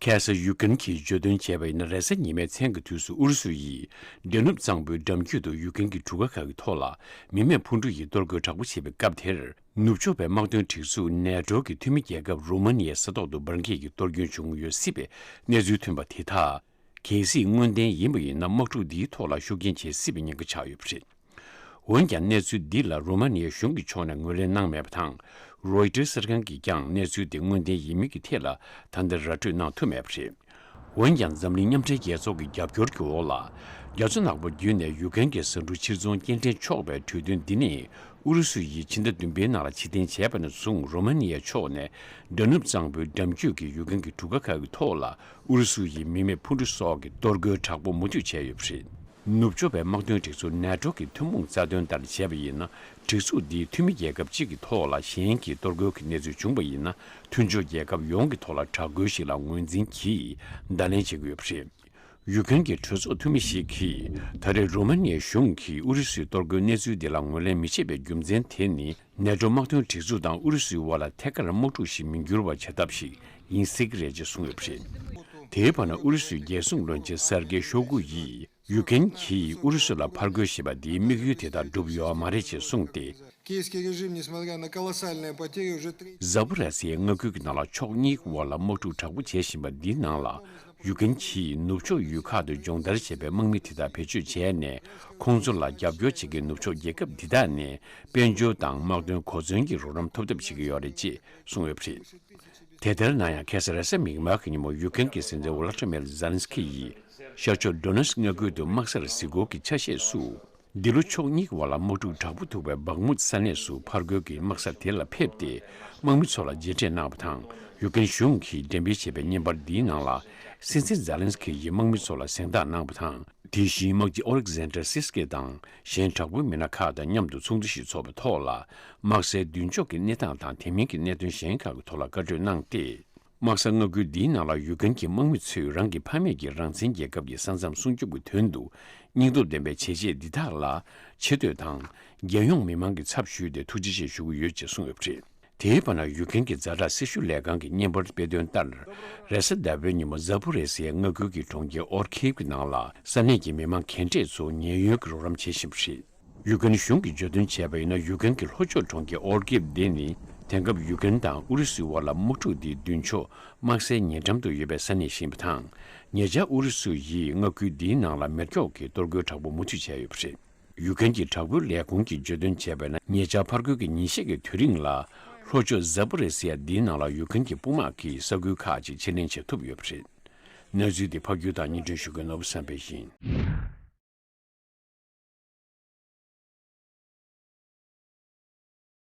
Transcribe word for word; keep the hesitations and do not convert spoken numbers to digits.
ཁ་སང་ཡུ་ཀེན་གྱིས་བརྗོད་དོན་བྱས་པ་ཡིན་ན། རེས་གཟའ་ཉི་མའི་མཚན་གྱི་དུས་སུ་ཨུ་རུ་སུ་ཡིས་ཌེ་ནུབ་གཙང་པོའི་འགྲམ་རྒྱུད་དུ་ཡུ་ཀེན་གྱི་གྲུ་ཁ་ཁག་གི་ཐོག་ལ་མི་མེད་འཕུར་གྲུ་ཡིས་གཏོར་རྒོལ་དྲག་པོ་བྱས་པའི་སྐབས་དེར། ནུབ་ཕྱོགས་པའི་དམག་དོན་སྒྲིག་འཛུགས་ནེ་ཊོ་གི་འཐུས་མི་རྒྱལ་ཁབ་རུ་མ་ནི་ཡའི་ས་ཐོག་ཏུ་འབར་འགྱེད་ཀྱི་གཏོར་སྐྱོན་བྱུང་ཡོད་སྲིད་པའི་གནས་ཚུལ་ཐོན་པ་དེ་དག་གལ་སྲིད་དངོས་བདེན་ཡིན་པ་ཡིན་ན། དམག་འཁྲུག་འདིའི་ཐོག་ལ་ཤུགས་རྐྱེན་བྱེད་སྲིད་པའི་ཉེན་ཁ་ཆགས་ཡོད་པ་རེད། འོན་ཀྱང་གནས་ཚུལ་འདི་ལ་རུ་མ་ནི་ཡའི་གཞུང་གི་ཕྱོགས་ནས་ངོས་ལེན་གནང་མེད་པ་དང་། རོའི་ཊར་གསར་ཁང་གིས་ཀྱང་གནས་ཚུལ་དེ་དངོས་བདེན་ཡིན་མིན་གྱི་ཐད་ལ་ད་ལྟ་ར་སྤྲོད་གནང་ཐུབ་མེད་པ་རེད། འོན་ཀྱང་འཛམ་གླིང་མཉམ་འབྲེལ་རྒྱལ་ཚོགས་ཀྱི་རྒྱབ་སྐྱོར་གྱི་འོག་ལ། རྒྱ་མཚོ་ནག་པོ་བརྒྱུད་ནས་ཡུ་ཀེན་གྱི་ཟ་འབྲུ་ཕྱིར་ཚོང་སྐྱེལ་འདྲེན་ཆོག་པའི་གྲོས་མཐུན་འདི་ནི། ཨུ་རུ་སུ་ཡིས་ཕྱི་ཟླ་བདུན་པའི་ནང་ལ་ཕྱིར་འཐེན་བྱས་པ་ནས་བཟུང་། རུ་མ་ནི་ཡའི་ཕྱོགས་ནས་ཌེ་ནུབ་གཙང་པོའི་འགྲམ་རྒྱུད་ཀྱི་ཡུ་ཀེན་གྱི་གྲུ་ཁ་ཁག་གི་ཐོག་ལ་ཨུ་རུ་སུ་ཡི་མི་མེད་འཕུར་གྲུ་སོགས་ཀྱི་གཏོར་རྒོལ་དྲག་པོ་མུ་མཐུད་བྱས་ཡོད་པ་རེད། ནུབ་ཕྱོགས་པའི་དམག་དོན་སྒྲིག་འཛུགས་ནེ་ཊོ་གི་ཐུན་མོང་རྩ་དོན་ལྟར་བྱས་པ་ཡིན་ན། སྒྲིག་འཛུགས་འདིའི་འཐུས་མི་རྒྱལ་ཁབ་གཅིག་གི་ཐོག་ལ་གཞན་གྱིས་གཏོར་རྒོལ་གྱི་གནས་ཚུལ་བྱུང་བ་ཡིན་ན། མཐུན་ཕྱོགས་རྒྱལ་ཁབ་ཡོངས་ཀྱི་ཐོག་ལ་དྲག་རྒོལ་ཞིག་ལ་ངོས་འཛིན་གྱིས་བརྡ་ལན་བྱེད་ཀྱི་ཡོད་པ་རེད། ཡུ་ཀེན་གྱི་གྲོས་ཚོགས་འཐུས་མི་ཞིག་གིས་ད་རེས་རུ་མ་ནི་ཡའི་གཞུང་གིས་ཨུ་རུ་སུའི་གཏོར་རྒོལ་གནས་ཚུལ་འདི་ལ་ངོས་ལེན་མི་བྱེད་པའི་རྒྱུ་མཚན་དེ་ནི། ནེ་ཊོ་དམག་དོན་སྒྲིག་འཛུགས་དང་ཨུ་རུ་སུའི་དབར་ལ་ཐད་ཀར་དམག་འཁྲུག་ཞིག་མི་འགྱུར་བ་བྱ་ཐབས་ཤིག་ཡིན་སྲིད་ཀྱི་རེད་ཅེས་གསུངས་ཡོད་པ་རེད། དེའི་བར་ན་ཨུ་རུ་སུའི་རྒྱལ་སྲུང་བློན་ཆེན་སར་གེ་ཤོ་གུ་ཡིས། ཡུ་ཀེན་གྱིས་ཨུ་རུ་སུ་ལ་ཕར་རྒོལ་བྱེད་པ་འདིའི་དམིགས་ཡུལ་དེ་དག་འགྲུབ་ཡོད་མ་རེད་ཅེས་གསུངས་ཏེ། Киевский режим, несмотря на колоссальные потери, уже три- ཟ་པོ་རེ་སིའི་མངའ་ཁུལ་གྱི་ནང་ལ་ཕྱོགས་གཉིས་ཀྱི་དབར་ལ་དམག་འཁྲུག་དྲག་པོ་བྱེད་བཞིན་པ་འདིའི་ནང་ལ། ཡུ་ཀེན་གྱིས་ནུབ་ཕྱོགས་ཡུལ་ཁག་ཏུ་སྦྱོང་བརྡར་བྱས་པའི་དམག་མི་དེ་དག་བེད་སྤྱོད་བྱས་ནས། ཁོང་ཚོ་ལ་རྒྱབ་སྐྱོར་བྱེད་མཁན་ནུབ་ཕྱོགས་རྒྱལ་ཁབ་འདི་དག་ནས་དཔལ་འབྱོར་དང་དམག་དོན་གོ་མཚོན་གྱི་རོགས་རམ་ཐོབ་ཐབས་བྱེད་ཀྱི་ཡོད་རེད་ཅེས་གསུངས་ཡོད་པ་རེད། དེ་ལྟར་ན་ཡང་། ཁ་སང་རེས་གཟའ་མིག་དམར་གྱི་ཉིན་མོ་ཡུ་ཀེན་གྱི་སྲིད་འཛིན་ཝོ་ལ་ཏྲ་མེར་ཛེ་ལན་སི་ཁི་ཡིས་ཤར་ཕྱོགས་ཌོ་ནེ་སི་མངའ་ཁུལ་དུ་དམག་སར་གཟིགས་སྐོར་གྱི་ཆ་ཤས་སུ། འདི་ལོ་ཕྱོགས་གཉིས་ཀྱི་བར་ལ་དམག་འཁྲུག་དྲག་པོ་ཐུག་པའི་བག་མུད་ས་གནས་སུ་ཕར་རྒོལ་གྱི་དམག་ས་དེ་ལ་ཕེབས་ཏེ། དམག་མི་ཚོ་ལ་མཇལ་འཕྲད་གནང་བ་དང་། ཡུ་ཀེན་གཞུང་གིས་འགྲེམས་སྤེལ་བྱས་པའི་བརྙན་པར་འདིའི་ནང་ལ། སྲིད་འཛིན་ཛེ་ལན་སི་ཁི་ཡིས་དམག་མི་ཚོ་ལ་གཟེངས་རྟགས་གནང་བ་དང་། དེ་བཞིན་དམག་སྤྱི་ཨོ་ལེག་ཟན་ཏྲ་སིས་ཀེ་དང་གཞན་དྲག་པོའི་མི་སྣ་ཁག་དང་མཉམ་དུ་ཚོགས་འདུ་ཞིག་འཚོགས་པའི་ཐོག་ལ། དམག་སའི་མདུན་ཕྱོགས་ཀྱི་གནས་སྟངས་དང་དེ་མིན་གྱི་གནད་དོན་གཞན་ཁག་གི་ཐོག་ལ་བཀའ་གྲོས་གནང་སྟེ། དམག་ས་མངའ་ཁུལ་འདིའི་ནང་ལ་ཡུ་ཀེན་གྱི་དམག་མི་ཚོས་རང་གི་ཕ་མེས་ཀྱི་རང་བཙན་རྒྱལ་ཁབ་ཀྱི་ས་མཚམས་སྲུང་སྐྱོབ་ཀྱི་དོན་དུ་སྙིང་སྟོབས་ལྡན་པའི་བྱས་རྗེས་འདི་དག་ལ་ཆེ་བསྟོད་དང་། རྒྱལ་ཡོངས་མི་མང་གི་ཚབ་ཞུས་ཏེ་ཐུགས་རྗེ་ཆེ་ཞུ་གི་ཡོད་ཅེས་གསུངས་ཡོད་པ་རེད། དེའི་བར་ན་ཡུ་ཀེན་གྱི་ཛ་དྲག་སྲི་ཞུ་ལས་ཁང་གི་བརྙན་པར་སྤེལ་དོན་ལྟར། རེས་གཟའ་ཟླ་བའི་ཉིན་མོ་ཛ་པོ་རེ་སི་ཡའི་མངའ་ཁུལ་གྱི་གྲོང་ཁྱེར་ཨོར་ཁིབ་ཀྱི་ནང་ལ་ས་གནས་ཀྱི་མི་མང་ག་འདྲས་ཚོ་ཉེན་གཡོལ་གྱི་རོགས་རམ་བྱེད་བཞིན་པ་རེད། ཡུ་ཀེན་གཞུང་གིས་བརྗོད་དོན་བྱས་པ་ཡིན་ན། ཡུ་ཀེན་གྱི་ལྷོ་ཕྱོགས་གྲོང་ཁྱེར་ཨོར་ཁིབ་འདི་ནི་དེང་སྐབས་ཡུ་ཀེན་དང་ཨུ་རུ་སུའི་དབར་ལ་དམག་འཁྲུག་འདིའི་མདུན་ཕྱོགས་དམག་སའི་ཉེ་འགྲམ་དུ་ཡོད་པའི་ས་གནས་ཤིག་ཡིན་པ་དང་། ཉེ་ཆར་ཨུ་རུ་སུ་ཡིས་མངའ་ཁུལ་འདིའི་ནང་ལ་མེ་སྒྱོགས་ཀྱི་གཏོར་རྒོལ་དྲག་པོ་མུ་མཐུད་བྱས་ཡོད་པ་རེད། ཡུ་ཀེན་གྱི་དྲག་པོའི་ལས་ཁུངས་ཀྱིས་བརྗོད་དོན་བྱས་པ་ཡིན་ན། ཉེ་ཆར་ཕར་རྒོལ་གྱི་ཉིན་ཤས་ཀྱི་དུས་རིང་ལ། ལྷོ་ཕྱོགས་ཛ་པོ་རེ་སི་ཡ་འདིའི་ནང་ལ་ཡུ་ཀེན་གྱི་དཔུང་དམག་གིས་ས་ཁུལ་ཁག་ཅིག་ཕྱིར་ལེན་བྱེད་ཐུབ་ཡོད་པ་རེད། གནས་ཚུལ་འདི་ཕབ་སྒྱུར་དང་སྙན་སྒྲོན་ཞུ་མཁན་ནོར་བུ་བསམ་འཕེལ་ཡིན།